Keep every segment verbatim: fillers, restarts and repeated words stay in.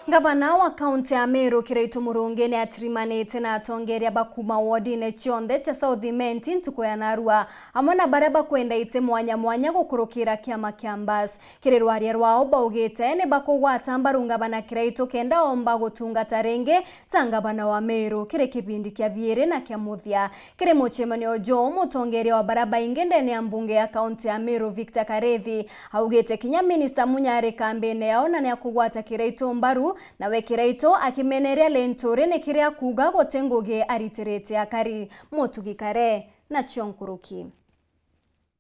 Ngavana wa kaunti ya Meru Kiraitu Murungi ni atirimanite na atongeria ba kuuma wodine cionthe cia South Imenti ntuku ya narua, amwe na baria bakwenda iti mwanya mwanya gukurukira kiama kia Mbas. Kiri rwaria rwao, baugite ni bakugwata mbaru ngavana Kiraitu kenda omba gutungata ringi ta ngavana wa Meru kiri kibindi kia biiri na kia muthia. Kiri mucemanio juu, mutongeria wa baria baingi ndene ya mbunge ya kaunti ya Meru, Victor Karithi, augite kinya minista Munya ari kambine yao na ni akugwata Kiraitu mbaru, nawe Kiraitu akimeneria Linturi ni kiria akuuga guti ngugi aritirite akari. Mutugi Kare nacio nkuruki.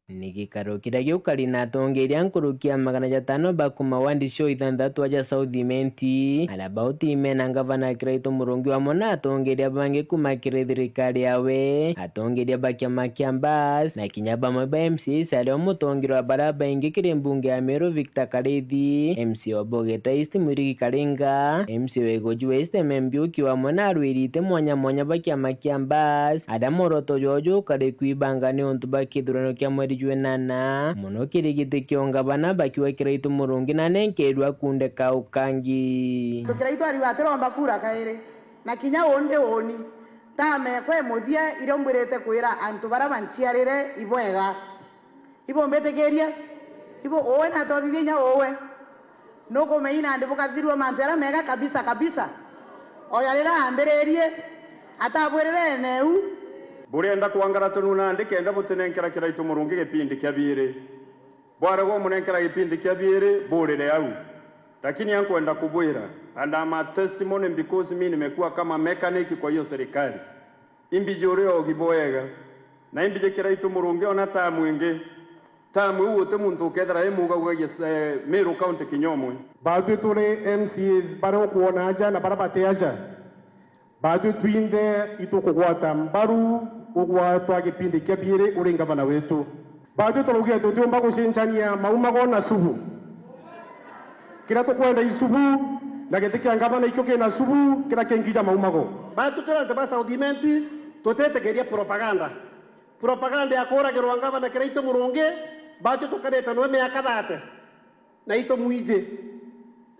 Ni gikaro kiria giukari na atongeria nkuruki ya magana jatano ba kuuma wandi cio ithanthatu aja South Imenti, aria bauti mena ngavana Kiraitu Murungi wamwe na atongeria bangi kuuma kiri thirikari yawe, atongeria ba kiama kia Mbas, na kinya bamwe ba M C As ario mutongeria wa baria baingi kiri mbunge ya Meru Victor Karithi, M C A wa Bogeta East Mwirigi Karinga, M C A wa Igoji West M M Mbiuki wamwe na arwirite mwanya mwanya ba kiama kia Mbas, aria mworoto jwao jukari kwibanga ni untu bwa kithurano kia mweri jwa inana, mono kiri giti kia ungavana bakiuga Kiraitu Murungi na nenkerwa kunde ka ukangi. Kiraitu ariuga atiromba kura kairi, na kinya uu ndi uuni. Tame ekwa imuthia iria umbwirite kwira antu baria banciarire ibwega. Ibumbitikirie? Ibu uwe na atothithie inya uwe. Nukumeina ndi bukathirua mantu jaria mega kabisa kabisa. Oya riria ambiririe, atabwirire eneu. Burienda kwangaratanua nandi kenda butinenkera Kiraitu Murungi gipindi kia biiri. Bwarega umunenkera gipindi kia biiri, burire au. Lakini ankwenda kubwira, and I'm a testimony because mi nimekuwa kama mechanic kwa hiyo serikali. Imbiji uria ugi bwega, na imbiji Kiraitu Murungi ona tamu ingi. Tamu iu uti muntu ukethira i muga ugagia, eh, Meru County kinya umwe. Baatwi turi M C As baria ukwona aja na baria bati aja, baatwi twinthe itukugwata mbaru ugwatwa gipindi kia biiri uri ngavana wetu. Baatwi turaugire tutiumba gucenjania Maumago na Subu. Kiria tukwenda i Subu, na giti kia ngavana ikio kina Subu, kiria kingi ja Maumago. Baatwi turi antu ba South Imenti, tutitikiria propaganda. Propaganda ya kuuragirwa ngavana Kiraitu Murungi, baatwi tukarite nawe miaka thate. Na itumwiji.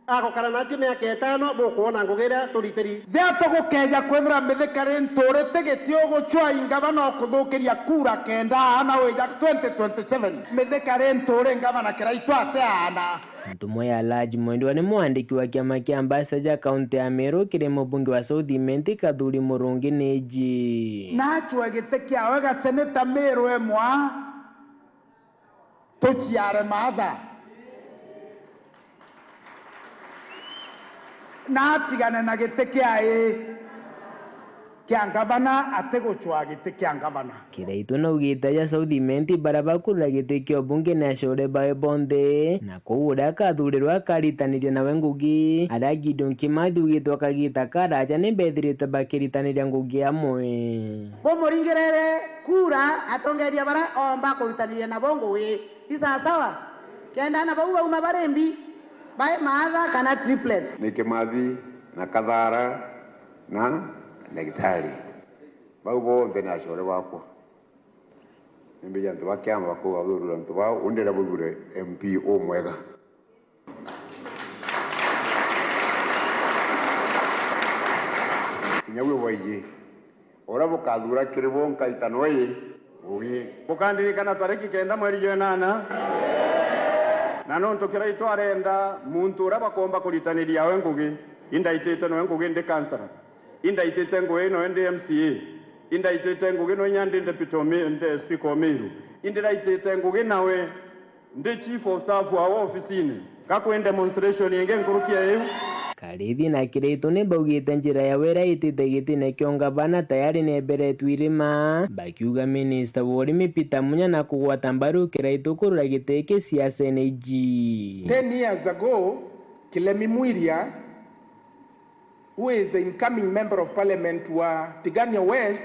Agukara natio miaka itano, bukwona ngugi iria turitiri. Therefore, gukeeja kwithira Mithika Linturi tigiti ugucwa ingavana ukuthukiria kura kenda aana wija twenty twenty-seven. Mithika Linturi ngavana Kiraitu ati aana. Ntumwa ya Alhaji Mwendwa ni mwandiki wa kiama kia Ambassador kaunti ya Meru kiri mubunge wa South Imenti Kathuri Murungi niji. Nachwe giti kiawe ga seneta Meru emwa. Tuciare maatha. Na atigane na giti kia ii kia ngavana, atigucwaa giti kia ngavana. Kiraitu naugite aja South Imenti baria bakurira giti kia ubunge ni acore bawe bonthe, na kwou uria akathurirwa akaritaniria nawe ngugi. Aria Gideon Kimathi ugite o kagita karaaja ni bethirite bakiritaniria ngugi amwe. Bumuringirire kura atongeria baria oomba kuritaniria nabo ngugi. I sawasawa? Kenda na bau bauma bari mbi, bae maatha kana triplets. Ni Kimathi na Kathara na Ndagitari. Bau bonthe ni acore bakwa. Nimbiji antu ba kiama bakubathurira antu bao, undi na buthure M P umwega. Kinya gwe bwaiji, uria bukathura kiri bo nkaita noe ngugi. Bukandirikana tariki kenda mweri jwa inana, na nontu Kiraitu arenda muntu uria bakomba kuritaniria we ngugi, indaitite noe ngugi ndi kansara, indaitite ngugi noe ndi M C A, indaitite ngugi noe inya ndi deputy o Mi-, ndi speaker o Miru, indiraitite ngugi nawe ndi chief of staff wawe ofisini, gakwi demonstration ingi nkuruki ya iu. Karithi na Kiraitu ni baugite njira yawe iria itite gitine kia ungavana tayari ni eberetwe irima, bakiuga minista wa urimi Peter Munya na kugwata mbaru Kiraitu kurura giti giki siasene iji. Ten years ago, Kilemi Mwiria, who is the incoming member of parliament wa Tigania West,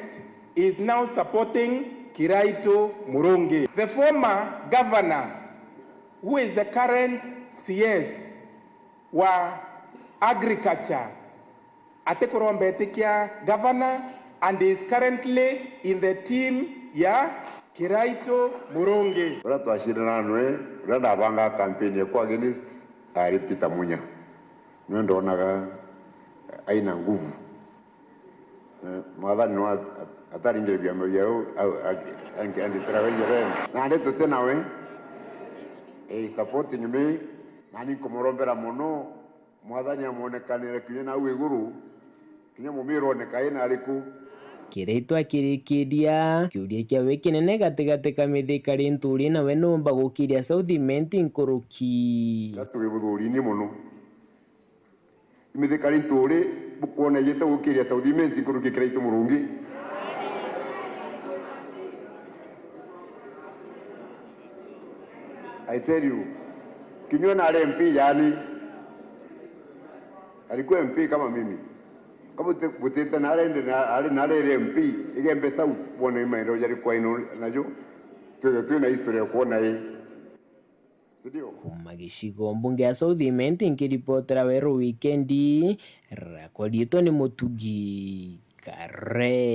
is now supporting Kiraitu Murungi. The former governor, who is the current C S wa agriculture, atikuromba iti kia governor and is currently in the team ya Kiraitu Murungi. Uria twacindana nwe, uria ndabangaga campaign yakwa against, ari Peter Munya. Niwe ndonaga aina nguvu. Eh, mwathani no at-, ataringire biama biao, au, a-, angi-, anditiraga ijereni. Nandi tuti nawe, eh, supporting me, nani nkumurombera mono, mwathani amwonekanire kinya nau iguru, kinya mumiru one kaina ariku. Kiraitwa akirikiria, kiuria kiawe kinene gatigati ka Mithika Linturi nawe nuumba gukiria South Imenti nkuruki. Turi buthurini mono. Imithika Linturi bukwona ijite gukiria South Imenti nkuruki Kiraitwa Murungi. I tell you, kinya ona ari M P yani, alikuwa M P kama mimi. Kama butite na ari na, ari na ari M P, Igembe South, bwone maendeleo jari kwaino najo. Twithe twina history ya kuona ii. Sindio? Kuma gicigo mbunge ya South Imenti, nkiripotera Weru Wikendi, rakwa riitwa ni Mutugi Kare.